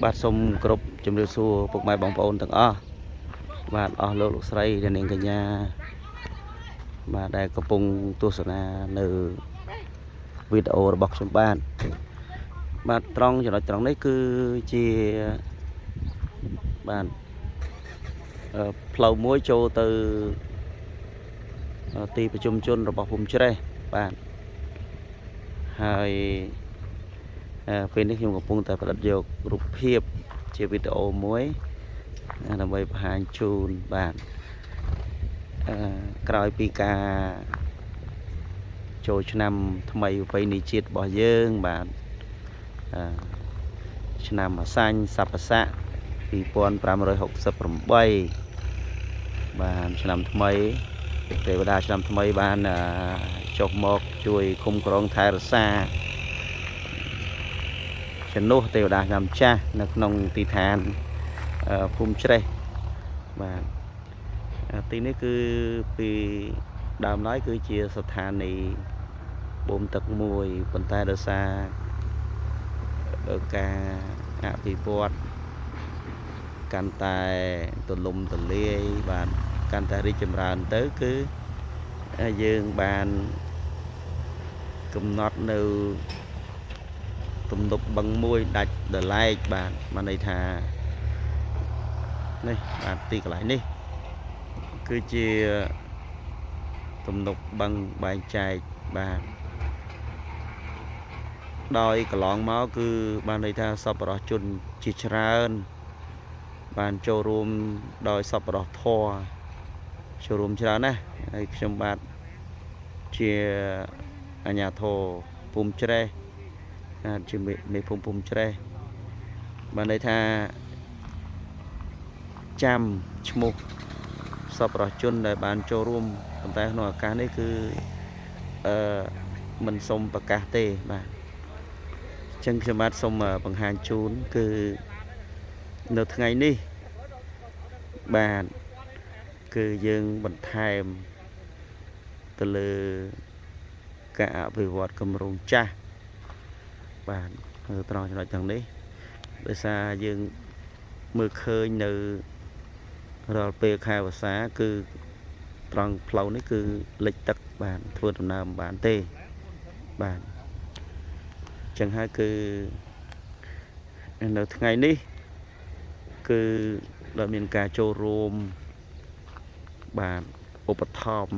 បាទសូមគោរពជំរាបសួរពុកម៉ែបងប្អូនទាំងអស់បាទអស់លោកលោកស្រីអ្នកនាងកញ្ញាបាទដែលកំពុងទស្សនានៅវីដេអូរបស់ខ្ញុំបាទបាទត្រង់ចំណុចត្រង់នេះគឺជាបាទផ្លូវមួយចូលទៅទីប្រជុំជនរបស់ភូមិច្រេះបាទហើយពេលនេះខ្ញុំកំពុងតែផ្ដិតយករូបភាពជាវីដេអូមួយដើម្បីបង្ហាញជូនបាទក្រោយពីការចូលឆ្នាំថ្មីប្រពៃណីជាតិរបស់យើងបាទឆ្នាំអាសាញ់ស័ព្ទស័ក2568បាទឆ្នាំថ្មីទេវតាឆ្នាំថ្មីបានចុះមកជួយคุ้មគ្រងថែរក្សាជំនួសទេវតាឆ្នាំចាស់នៅក្នុងទីឋានភូមិច្រេះបាទទីនេះគឺពីដើមឡើយគឺជាស្ថានីយ៍បូមទឹកមួយប៉ុន្តែដោយសារការអភិវឌ្ឍកាន់តែទូលំទូលាយបាទកាន់តែរីកចម្រើនទៅគឺយើងបានកំណត់នៅទំនប់បឹងមួយដាច់ដោយឡែកបាទបានន័យថានេះបាទទីកន្លែងនេះគឺជាទំនប់បឹងបែងចែកបាទដោយកន្លងមកគឺបានន័យថាសប្បុរសជនជាច្រើនបានចូលរួមដោយសប្បុរសធម៌ចូលរួមច្រើនណាស់ហើយខ្ញុំបាទជាអាជ្ញាធរភូមិច្រេះជាមេភូមិភូមិច្រេះបានន័យថាចាំឈ្មោះសប្បុរសជនដែលបានចូលរួមប៉ុន្តែក្នុងឱកាសនេះគឺមិនសូមប្រកាសទេបាទអញ្ចឹងខ្ញុំបាទសូមបង្ហាញជូនគឺនៅថ្ងៃនេះបាទគឺយើងបន្ថែមទៅលើការអភិវឌ្ឍគម្រោងចាស់បាទត្រង់ចំណុចទាំងនេះដោយសារយើងមើលឃើញនៅរាល់ពេលខែវស្សាគឺត្រង់ផ្លូវនេះគឺលិចទឹកបាទធ្វើដំណើរមិនបានទេបាទអញ្ចឹងហើយគឺនៅថ្ងៃនេះគឺដែលមានការចូលរួមបាទឧបត្ថម្ភ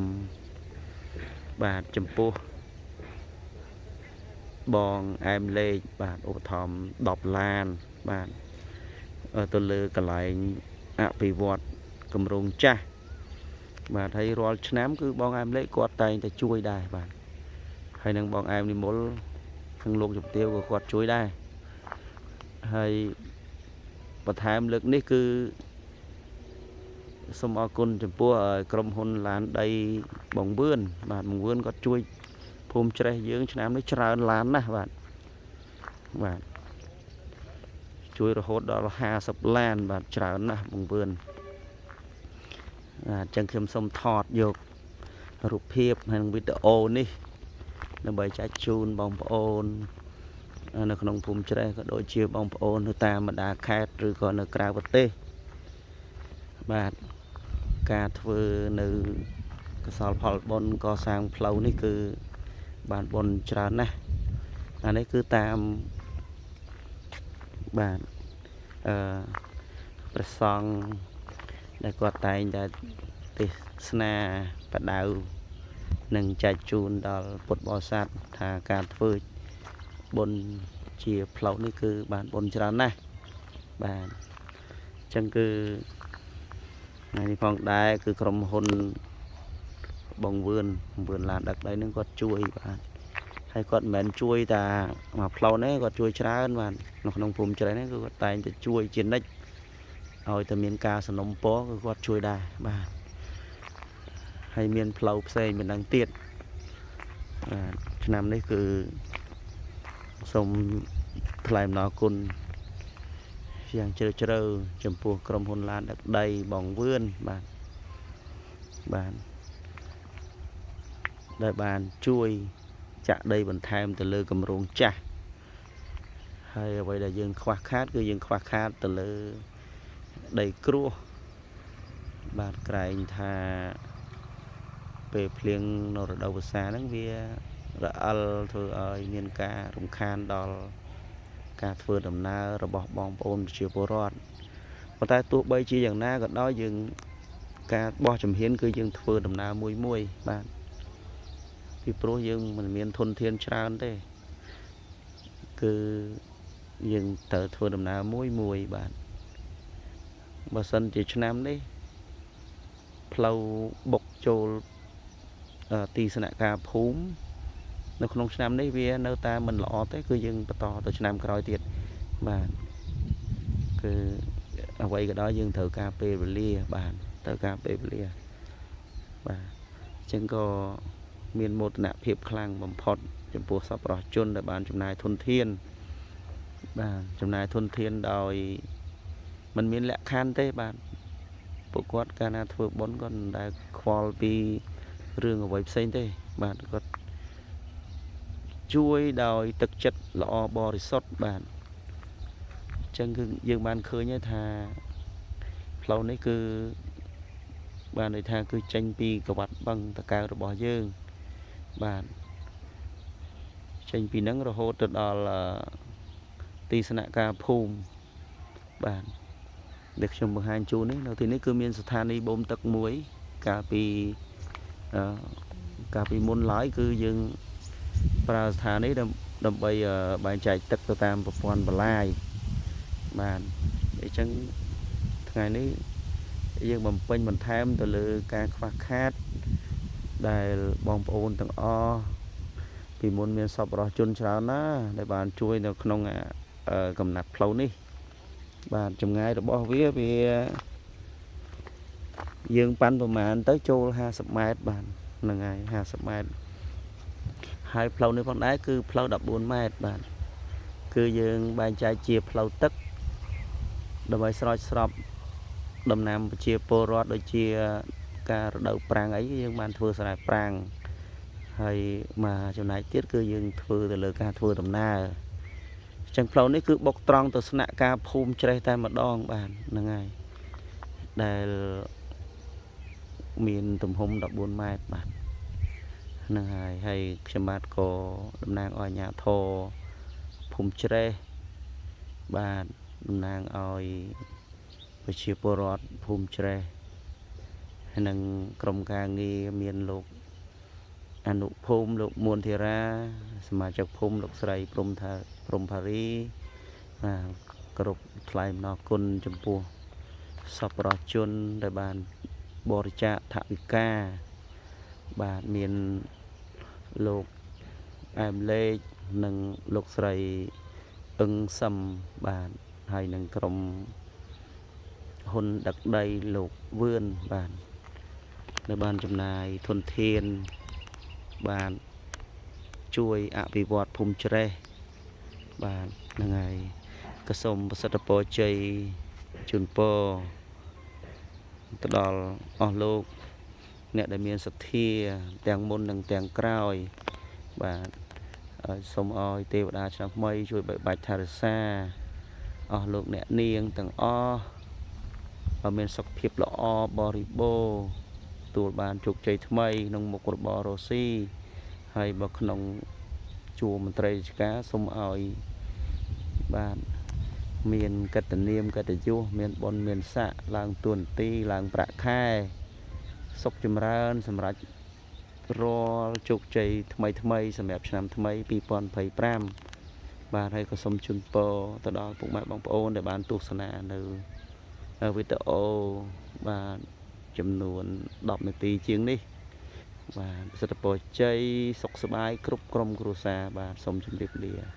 បាទចំពោះបងអែមលេខបាទឧបត្ថម្ភ10ឡានបាទទៅលើកន្លែងអភិវឌ្ឍគម្រោងចាស់បាទហើយរាល់ឆ្នាំគឺបងអែមលេខគាត់តែងតែជួយដែរបាទហើយនឹងបងអែមនិមលខាងលោកជំទាវក៏គាត់ជួយដែរហើយបន្ថែមលើកនេះគឺសូមអរគុណចំពោះក្រុមហ៊ុនឡានដីបងវឿនបាទបងវឿនគាត់ជួយភូមិច្រេះយើងឆ្នាំនេះច្រើនឡានណាស់បាទបាទជួយរហូតដល់50ឡានបាទច្រើនណាស់បងវឿនបាទអញ្ចឹងខ្ញុំសូមថតយករូបភាពនិងវីដេអូនេះដើម្បីចែកជូនបងប្អូននៅក្នុងភូមិច្រេះក៏ដូចជាបងប្អូននៅតាមបណ្ដាខេត្តឬក៏នៅក្រៅប្រទេសបាទការធ្វើនៅកសលផលបុណ្យកសាងផ្លូវនេះគឺបានបុណ្យច្រើនណាស់អានេះគឺតាមបាទព្រះសង្ឃដែលគាត់តែងតែទេសនាបដៅនិងចែកជូនដល់ពុទ្ធបរិស័ទថាការធ្វើបុណ្យជាផ្លូវនេះគឺបានបុណ្យច្រើនណាស់បាទអញ្ចឹងគឺថ្ងៃនេះផងដែរគឺក្រុមហ៊ុនបងវឿនវឿនឡានដឹកដីនឹងគាត់ជួយបាទហើយគាត់មិនមែនជួយតែមួយផ្លូវនេះគាត់ជួយច្រើនបាទនៅក្នុងភូមិច្រេះនេះគឺគាត់តែងតែជួយជានិច្ចឲ្យតែមានការសំណុំពរគឺគាត់ជួយដែរបាទហើយមានផ្លូវផ្សេងមិនដឹងទៀតបាទឆ្នាំនេះគឺសូមថ្លែងអំណរគុណយ៉ាងជ្រាលជ្រៅចំពោះក្រុមហ៊ុនឡានដឹកដីបងវឿនបាទបាទដែលបានជួយចាក់ដីបន្ថែមទៅលើគម្រោងចាស់ ហើយអ្វីដែលយើងខ្វះខាតគឺយើងខ្វះខាតទៅលើដីក្រួសបាទក្រែងថាពេលភ្លៀងនៅរដូវវស្សាហ្នឹងវារអិលធ្វើឲ្យមានការរំខានដល់ការធ្វើដំណើររបស់បងប្អូនប្រជាពលរដ្ឋប៉ុន្តែទោះបីជាយ៉ាងណាក៏ដោយយើងការបោះជំហានគឺយើងធ្វើដំណើរមួយមួយបាទពីព្រោះយើងមិនមានធនធានច្រើនទេគឺយើងត្រូវធ្វើដំណើរមួយមួយបាទបើសិនជាឆ្នាំនេះផ្លូវបុកចូលទីស្នាក់ការភូមិនៅក្នុងឆ្នាំនេះវានៅតែមិនល្អទេគឺយើងបន្តទៅឆ្នាំក្រោយទៀតបាទគឺអ្វីក៏ដោយយើងត្រូវការពេលវេលាបាទត្រូវការពេលវេលាបាទអញ្ចឹងក៏មានមោទនភាពខ្លាំងបំផុតចំពោះសប្បុរសជនដែលបានចំណាយធនធានបាទចំណាយធនធានដោយមិនមានលក្ខខណ្ឌទេបាទពួកគាត់កាលណាធ្វើបុណ្យគាត់មិនដែលខ្វល់ពីរឿងអ្វីផ្សេងទេបាទគាត់ជួយដោយទឹកចិត្តល្អបរិសុទ្ធបាទអញ្ចឹងគឺយើងបានឃើញហើយថាផ្លូវនេះគឺបានន័យថាគឺចេញពីក្រវ៉ាត់បឹងតកៅរបស់យើងបាទចេញពីហ្នឹងរហូតទៅដល់ទីស្នាក់ការភូមិបាទដែលខ្ញុំបង្ហាញជូននេះនៅទីនេះគឺមានស្ថានីយ៍បូមទឹកមួយកាលពីកាលពីមុនឡើយគឺយើងប្រើស្ថានីយ៍ដើម្បីបែងចែកទឹកទៅតាមប្រព័ន្ធបន្លាយបាទអញ្ចឹងថ្ងៃនេះយើងបំពេញបន្ថែមទៅលើការខ្វះខាតដែលបងប្អូនទាំងអស់ពីមុនមានសប្បុរសជនច្រើនណាស់ដែលបានជួយនៅក្នុងកំណាត់ផ្លូវនេះបាទចម្ងាយរបស់វាយើងប៉ាន់ប្រមាណទៅចូល50ម៉ែត្របាទហ្នឹងហើយ50ម៉ែត្រហើយផ្លូវនេះផងដែរគឺផ្លូវ14ម៉ែត្របាទគឺយើងបែងចែកជាផ្លូវទឹកដើម្បីស្រោចស្រពដំណាំប្រជាពលរដ្ឋដូចជាការរដូវប្រាំងអីយើងបានធ្វើស្រែប្រាំងហើយមួយចំណែកទៀតគឺយើងធ្វើទៅលើការធ្វើដំណើរអញ្ចឹងផ្លូវនេះគឺបុកត្រង់ទៅស្នាក់ការភូមិច្រេះតែម្ដងបាទហ្នឹងហើយដែលមានទំហំ14ម៉ែត្របាទហ្នឹងហើយហើយខ្ញុំបាទក៏តំណាងឲ្យអាជ្ញាធរភូមិច្រេះបាទតំណាងឲ្យប្រជាពលរដ្ឋភូមិច្រេះហើយនឹងក្រុមការងារមានលោកអនុភូមិលោកមួនធីរ៉ាសមាជិកភូមិលោកស្រីព្រំថាព្រំផារីបាទគ្រប់ថ្លែងអំណរគុណចំពោះសប្បុរសជនដែលបានបរិច្ចាគថវិកាបាទមានលោកអែមលេខនិងលោកស្រីអឹងសឹមបាទហើយនឹងក្រុមហ៊ុនដឹកដីលោកវឿនបាទដែលបានចំណាយធនធានបាទជួយអភិវឌ្ឍភូមិច្រេះបាទហ្នឹងហើយក៏សូមប្រសិទ្ធពរជ័យជូនពរទៅដល់អស់លោកអ្នកដែលមានសទ្ធាទាំងមុននិងទាំងក្រោយបាទសូមឲ្យទេវតាឆ្នាំថ្មីជួយបីបាច់ថែរក្សាអស់លោកអ្នកនាងទាំងអស់ឲ្យមានសុខភាពល្អបរិបូរណ៍ទទួលបានជោគជ័យថ្មីក្នុងមុខរបររស់ស៊ីហើយបើក្នុងជួរមន្ត្រីរាជការសូមឲ្យបាទមានកិត្តិនាមកិត្តិយសមានបុណ្យមានស័ក្តិឡើងតួនាទីឡើងប្រាក់ខែសុខចម្រើនសម្រាប់រាល់ជោគជ័យថ្មីថ្មីសម្រាប់ឆ្នាំថ្មី2025បាទហើយក៏សូមជូនពរទៅដល់ពុកម៉ែបងប្អូនដែលបានទស្សនានៅវីដេអូបាទចំនួន10នាទីជាងនេះបាទប្រសិទ្ធពរជ័យសុខសប្បាយគ្រប់ក្រុមគ្រួសារបាទសូមជម្រាបលា។